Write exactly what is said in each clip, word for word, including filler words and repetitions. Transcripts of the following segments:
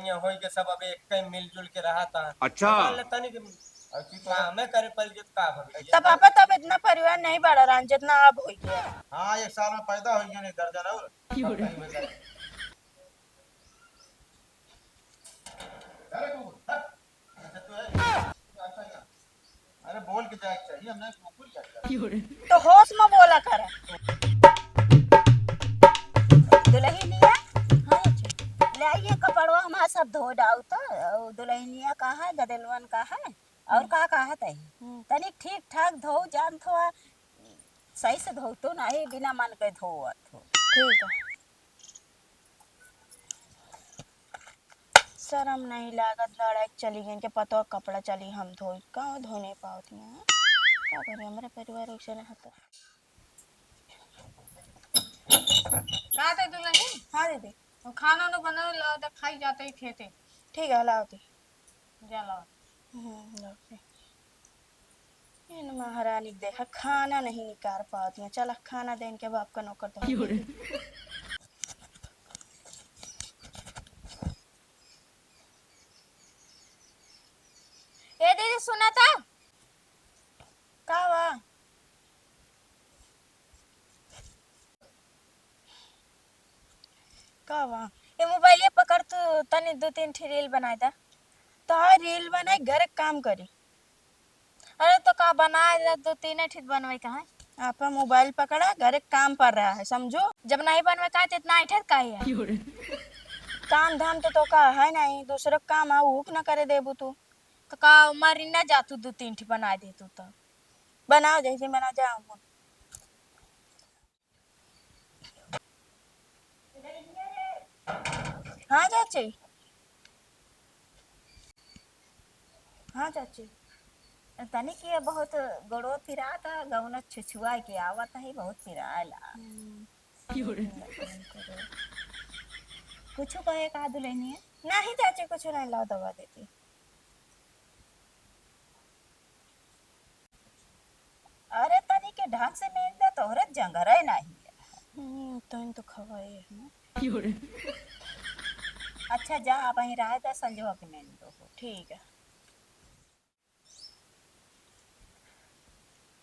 यहाँ होई के सब अब एक कहीं मिलजुल के रहा था। अच्छा। मान लेता नहीं कि अब की तो हमें करे पड़ गया तो का भर गया? तब पापा, तब इतना परिवार नहीं बढ़ा रहन जितना अब हो गया। हाँ, एक साल में पैदा हो गया नहीं दर्जन और। क्यों रे? कहीं में जाए। अरे तू, हट। अच्छा, तू है। अच्छा, यहाँ। अरे बोल के जाए के चाहिए, हमने कुकुर क्या किया? क्यों रे? तो होश में बोला कर। दुल्हनिया, हाँ, ले आइए कपड़वा हमार सब धो डाउ तो, और दुल्हनिया का है, गदेलवन का है, और हम्म। का कहत है? हम्म। तनी ठीक ठाक धो जान थो, सही से धो तो नहीं, बिना मन के धोवत हो। ठीक है। शर्म नहीं लागत, लड़ाई चली गई के पतवा कपड़ा चली हम धोई, कहाँ धो नहीं पावत यहाँ। का करी, हमरे परिवार वैसे रहता। का दे दुल्हन? हाँ दीदी। हम खाना न बना ला, तो खाई जाते ही खेते। ठीक है, लाओ दी। जा लाओ। हम्म, लाओ दी। इन महारानी के देखा, खाना नहीं निकार पावत है। चला, खाना दे इनके बाप का नौकर तो। क्यों रे? ए दीदी, सुना था? का बा? का बा? ये मोबाइल ये पकड़, तू तनी दो तीन ठी रील बनाए दा। तो हाँ, रील बनाए, घर के काम करी। अरे तो का बनाए दा, दो तीन ठी बनवाई का है। आपका मोबाइल पकड़ा, घर के काम पड़ रहा है, समझो। जब नहीं बनवे का है, तो इतना ऐठत का है? काम धाम तो, तो का है नहीं, दूसरे काम है, ऊ ना करे देबू तू। तो का मारी ना जा तू, दो तीन ठी बनाए दे तू तो। बनाओ, जैसे बना जाओ। हाँ चाची, हाँ चाची। तनी के बहुत गोड़ो पिरात है, गौना छुछुआ के आवत है, बहुत पिराला। हम्म। कुछ कहे का दुल्हनिया? नहीं चाची, कुछ नहीं, लाओ दवा देती। अरे तनी के ढंग से मेल दे, तोहरे जंगरे नहीं है। हम्म, तो इन तो खवाए है ना। अच्छा जा, अब वहीं रह जा, संजवा के मेल दो हो। ठीक है।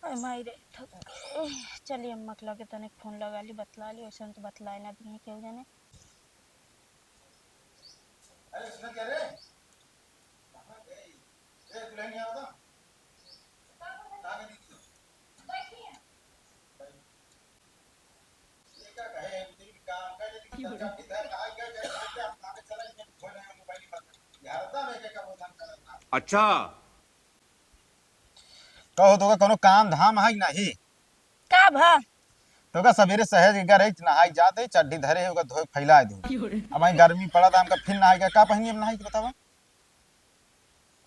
अरे माई रे, थक गए। चलिए अम्मा के लगे तनिक फोन लगा ली, बतला ली, वैसे तो बतलाए ना दिए केहू जाने। अरे सुन क्या रे? कहाँ गई? ए, दुल्हन यहाँ बता। कहाँ गई दीदी? ये क्या कहे, ये भी काम कर ले, लेकिन जब इधर आ गया, जब आ गया, हम आगे चला, इधर खोल रहे हैं मोबाइल पर। ये हरदम एक एक का बोलता रहता है। अच्छा। कहो तो का कोनो काम धाम है कि नहीं? का भा? तो का सवेरे सहज के घर है, नहाई जाते, चड्ढी धरे है, ओका धोए फैला दे। अब वहीं गर्मी पड़ा था, हमका फिर नहाई का, का पहनी अब नहाई के बतावा?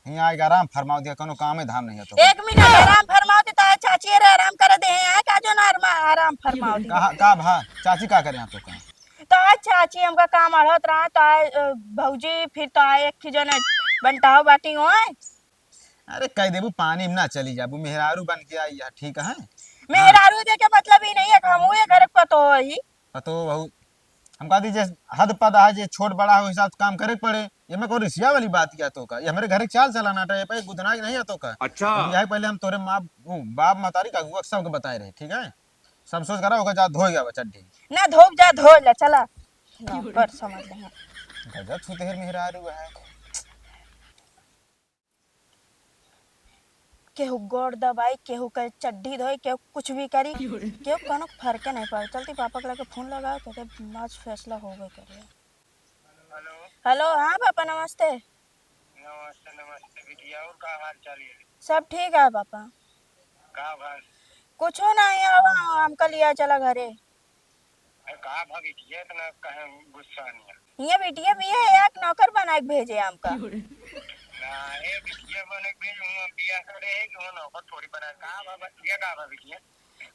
हियाँ आइके आराम फरमाओ दिया, कोनो कामे धाम नहीं है तो। एक मिनट आराम फरमाओ दी, तो आज चाची रे आराम करे दे हैं, का जो ना आराम, आराम फरमाओ दी। कहा, का भा? चाची का करे यहाँ तो का? तो आज चाची हमका काम अढ़त रहा, तो आज, अ, भौजी फिर तो आए एक ठे जने बंटाओ बाटी होए। अरे कह देबू पानी में ना चली जाबू, मेहरारू बन के आई है, ठीक है? हाँ। मेहरारू दे के मतलब ही नहीं है कि हमहू ये घर के पतो होई। पतो बहू, हम कहा दी जे हद पद आ, जे छोट बड़ा हो, हिसाब से काम करे के पड़े। ये में कोई रिसिया वाली बात किया तो का? ये हमरे घर के चाल चलाना था, ये पे गुदनाई नहीं है तो का? अच्छा। अब यही पहले हम तोरे माँ, वो, बाप महतारी का अगुआ सबके बताए रहे, ठीक है? सब सोच करा होगा, जा धो गया चड्ढी। ना धो जा, धो ले, चला। नौकर समझ ले हैं। गजब सुतेर मेहरारू है। केहू गोड़ दबाई, केहू के चड्ढी धोई, केहू कुछ भी करी, केहू कोनो फर्के नहीं पड़े। चलती पापा के लगे फोन लगाओ, तो आज फैसला होबे करे। हेलो। हेलो, हाँ पापा, नमस्ते। नमस्ते, नमस्ते बिटिया, और का हाल चाल है? सब ठीक है पापा। का भा? कुछो नहीं, अब हमका लिया चला घरे। अरे का भा बिटिया, इतना कहे गुस्सा नहीं है? हियाँ बिटिया भी है, एक नौकर बना के भेजे हमका। ना, ए बिटिया बने के भेज, हुआ बिया करे है कि वो नौकर थोड़ी बना, का भा बिटिया, का भा बिटिया?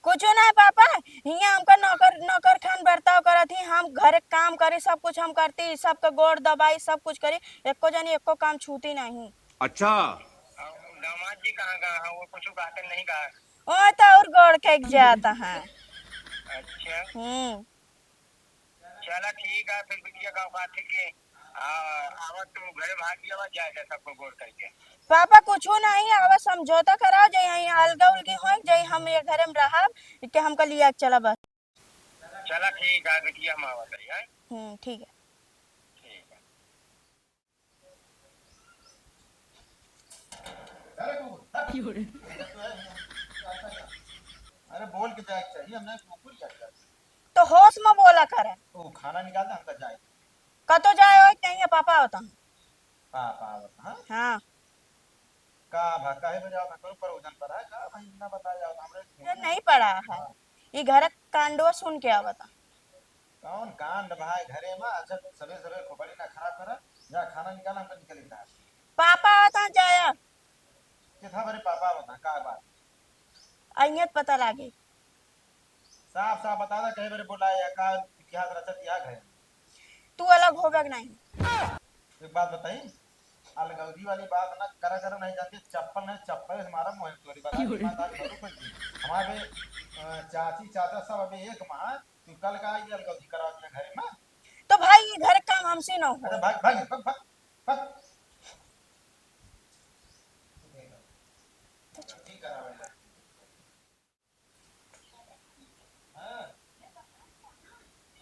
कुछो ना पापा, हियाँ हमका नौकर, नौकर खान बर्ताव करत ही, हम घर के काम करी, सब कुछ हम करती, सबके गोड़ दबाई, सब कुछ करी, एको जनी एको काम छूती नहीं। अच्छा। और दामाद जी कहाँ गए हैं? वो कुछ बातें नहीं कहा? ओ तो और गोड़ के जाता है। अच्छा। हम्म। चला ठीक है, फिर बिटिया का औकात है कि हाँ, आवा तू घरे भाग गया, आवा जाए जा सबको गोड़ करके। पापा कुछो नहीं, आवा समझौता कराओ, जे यहाँ अलगा उलगी होए, जे हम ये घरे में रहब, के हमका लिया के चला बस। चला ठीक है बिटिया, हम आवत है, हैं? हम्म, ठीक है। ठीक है। अरे बोल के जाए के चाहिए, हमने कुकुर क्या किया? तो होश में बोला करे। ओ, खाना निकाल दे, हमका जाए। कतो जाए हो, कहीं पापा होता। पापा होता, हाँ? हाँ। का भा, काहे बजाओ था? कौन परोजन पर है? का भाई, इतना बताया जाओ तो हमरे ये नहीं पड़ा है। हाँ। ये घर कांडो सुन के आवता। कौन कांड भाई घरे में? अच्छा, सबेरे सबेरे खोपड़ी ना खराब करा। जा खाना निकाल, हमका निकले के रहा। पापा आवता जाया। किथा बरे पापा आवता, का बात? आइए तो पता लागे। साफ साफ बता दे, कहे बरे बोला या का इतिहास रचत या घर? तू अलग होबे के नहीं। एक बात बताई, अलगौजी वाली बात ना करा करो, नहीं जानते, चप्पल नहीं, चप्पल से मारा मुँह तोरी। बता, क्यों रे? बात आज करो कोई चीज। हमारे, अ, चाची, चाचा सब अभी एक माँ, तू कल का आई अलगौजी करा दिया घरे में? तो भाई, ये घर काम हमसे ना हो। अरे भाग, भाग, भाग, भाग, भाग। ठीक करा भाई। हाँ।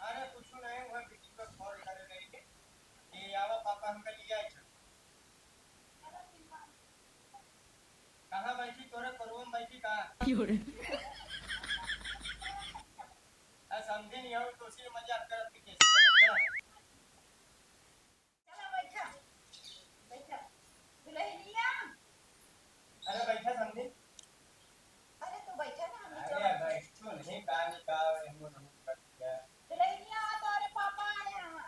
अरे, कुछ नहीं, वह बिटिया फोन करे रही कि आवा पापा हमका लिया आई। कहाँ बैठी? तोरे कोरवा में बैठी का? क्यों रे? आ, समझे नहीं हो, तो उसी मजाक करत के कैसे करत? चला। चला, बैठा, बैठा। दुल्हनिया। अरे, बैठा, समधी। अरे, तू बैठा ना, हम अरे, चला। बैठो नहीं, का निकाल रहे हो, हम कर दिया। दुल्हनिया, आ, तोरे पापा आए हैं।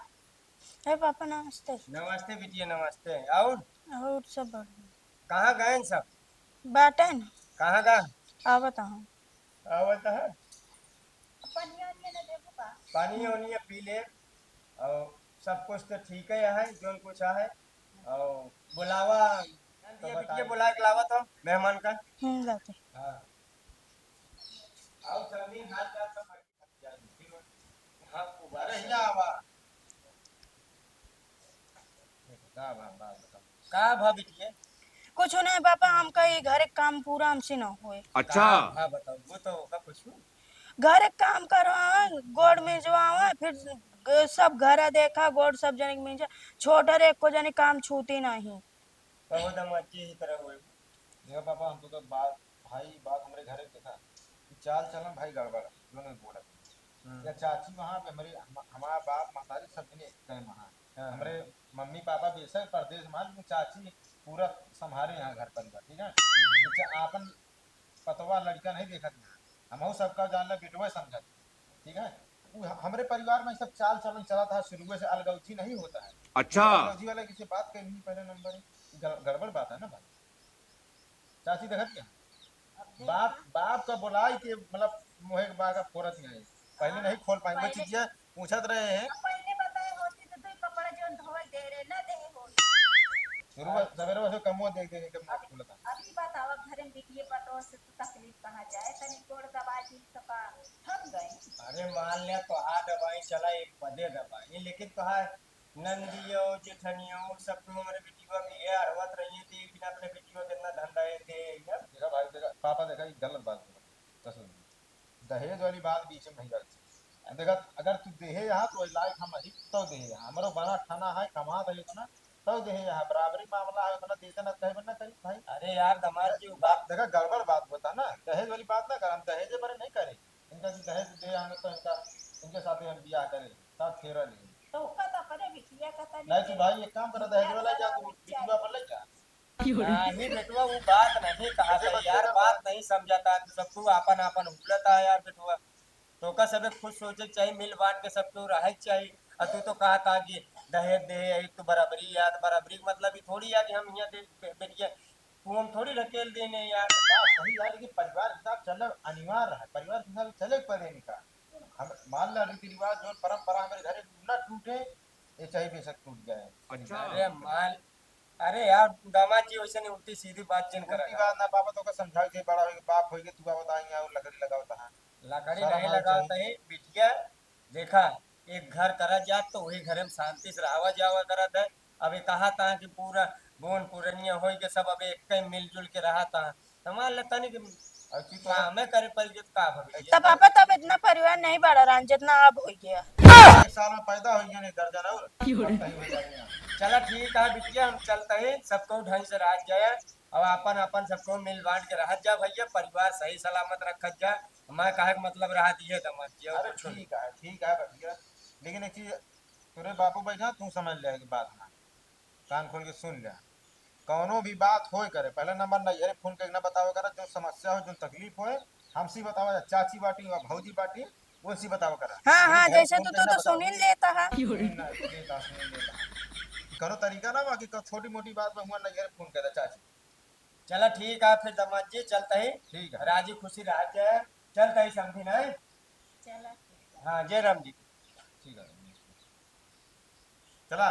अरे, पापा, नमस्ते। नमस्ते, बिटिया, नमस्ते। और? और सब बढ़िया। कहाँ गए सब? बाटे न। कहाँ का? आवत हूँ। आवत है। पानी वानी न देबू का? पानी वानी पी ले। और सब कुछ तो ठीक है, है जोन कुछ है। और बुलावा, तो बिटिया बताई। बुला के लावत हो मेहमान का। हम्म, लाते। हाँ। और समधी हाल चाल सब बढ़िया? हाँ, खूब अरे, बढ़िया। हियाँ आवा। का भा, बात बताओ। का भा बिटिया? कुछ नहीं पापा, हमका ये घर के काम पूरा हमसे न होए। अच्छा। का भा बताओ, वो तो होगा कुछ। घर के काम करवावे, गोड़ मिंजवावे, फिर ग-, सब घर देखा, गोड़ सब जने के मिंजा, छोटा रे एको जने काम छूती नहीं। बहुत हम अच्छी ही तरह हुए। देखा पापा, हम तो, तो बात, भाई, बात हमरे घरे के देखा, कि चाल चलन भाई गड़बड़ है, जो नहीं बोलत। हम्म। या चाची वहाँ पे हमरे, हम-, हमारा बाप, महतारी सब जने एक time वहाँ। हाँ, हमरे हाँ। मम्मी पापा बेशक परदेश में, लेकिन चाची पूरा संभारे यहाँ घर परिवार, ठीक है? हम्म। अच्छा, आपन पतवा लड़का नहीं देखत यहाँ, हमहू सबका जान ला बेटवा समझत, ठीक है? उ ह-, हमरे परिवार में सब चाल चलन चला था, शुरुए से अलगौजी नहीं होता है। अच्छा। अलगौजी वाला किसी बात कही नहीं, पहले नंबर ही गड़-, गड़बड़ बात है ना भाई। चाची देखत क्या? अब देख बाप, ना। बाप का बोलाई के मतलब मुँहे के बागा फोरत नहीं है। पहले हाँ, नहीं खोल पाई। वो पहले चीजिया पूछत रहे हैं। अब पहले बताए होती तो तू कपड़ा जोन धोए दे रहे, ना दे हो। शुरू में सवेरे वैसे कमवा देख देख के मुँह अभी, खुलता। अभी बताओ, अब घरे में बिटिये पतोह से तू तकलीफ कहाँ जाए? तनी गोड़ दबा दी तो का थम गए? अरे मान ले तोहार दबाई चला एक पदे दबाई, लेकिन तोहार नंदियो, जेठनियो, सब तो हमरे बिटिया के ये अरवत रही है, तो एक दिन अपने बिटिया के इतना धंधा है, दे, ये। देखा भाई, देखा, पापा देखा, ये गलत बात बोला। कसम से। दहेज वाली बात बीच में नहीं रखी। देखा, अगर तू देहे यहाँ तो लायक हम अही, तो देहे यहाँ। हमरो बड़ा ठाना है, कमात है इतना, तो देहे यहाँ। बराबरी मामला है, उतना देते ना, कहे ना करी भाई। अरे यार, दामाद जी, बात देखा, गड़बड़ बात होता ना, दहेज वाली बात ना कर, हम दहेजे पर नहीं करे। इनका जो दहेज दे, हम तो इनका, इनके साथ ही हम बियाह करे, साथ फेरा नहीं। तो ओका तो अपने बिटिया का तनी नहीं तो दे। भाई, एक काम करा, दहेज वाला जा, तू बिटिया पर ले जा। नहीं बेटवा, वो बात नहीं कहा था यार, बात नहीं समझा था, तू सब तू आपन आपन उलत आ यार बेटवा। तो का सबे खुश सोचे के चाहिए, मिल बांट के सब केहू रहे के चाहिए। और तू तो कहा था कि दहेज दे, एक तो बराबरी यार, बराबरी के मतलब ये थोड़ी यार कि हम यहाँ दे बे-, बेटिया, तू हम थोड़ी ढकेल देने यार। बात सही यार, लेकिन परिवार के साथ चलना अनिवार्य है, परिवार के साथ चले के पड़े निका। हम मान ला रीति रिवाज, जो परंपरा हमारे घरे ना टूटे, ये चाहे बेशक टूट जाए। अच्छा। अरे मान, अरे यार, दामाद जी, वैसे नहीं, उल्टी सीधी बात जिन करा उल्टी बात ना, पापा तो का समझावे थे, बड़ा होइके, बाप होइके, तू का बताएंगे और लकड़ी लगावता है। लकड़ी सारा नहीं माल लगावता चाहिए। है, बिटिया, देखा, एक घर करा जात तो वही घरे में शांति से रहावा जावा करत है। अबे कहा था कि पूरा बोन पुरनिया होई के सब अबे एक मिलजुल के रहा था, तो मान लेता नहीं कि और की तो कामे करे पड़ गए तो का भविष्य। तब पापा, तब इतना परिवार नहीं बढ़ा रहन जितना अब हो गया। एक साल में पैदा हो गया नहीं दर्जन और। चला ठीक है बिटिया, हम चलते हैं, सबको ढंग से रह जाए और अपन अपन सबको मिल बांट के रह जा भैया, परिवार सही सलामत रखत जा। मैं कहे के मतलब रहा दिए दमाद जी, और अरे कुछ नहीं। ठीक है, ठीक है भैया, लेकिन एक चीज, तोरे बापू बैठा, तू समझ ले कि बात हमारी कान खोल के सुन ले। कौनो भी बात होए करे, पहले नंबर नैहरे फोन करके ना बतावे करा, जो समस्या हो, जो तकलीफ होए, हमसे बतावा जा, चाची बाटी वा भौजी बाटी, उनसे बतावा करा। हाँ, हाँ, जैसे तू, तू तो सुनील लेता है। सुनील ना, सुनील लेता, सुनील लेता। करो तरीका ना बाकी, करो छोटी मोटी बात में हुआ नैहरे फोन कर दे चाची। चला ठीक है फिर दमाद जी, चलता ही। ठीक है। राजी खुशी रह जाए, चलता ही समझी नहीं। चला ठीक है। हाँ, जय राम जी। ठीक है। चला।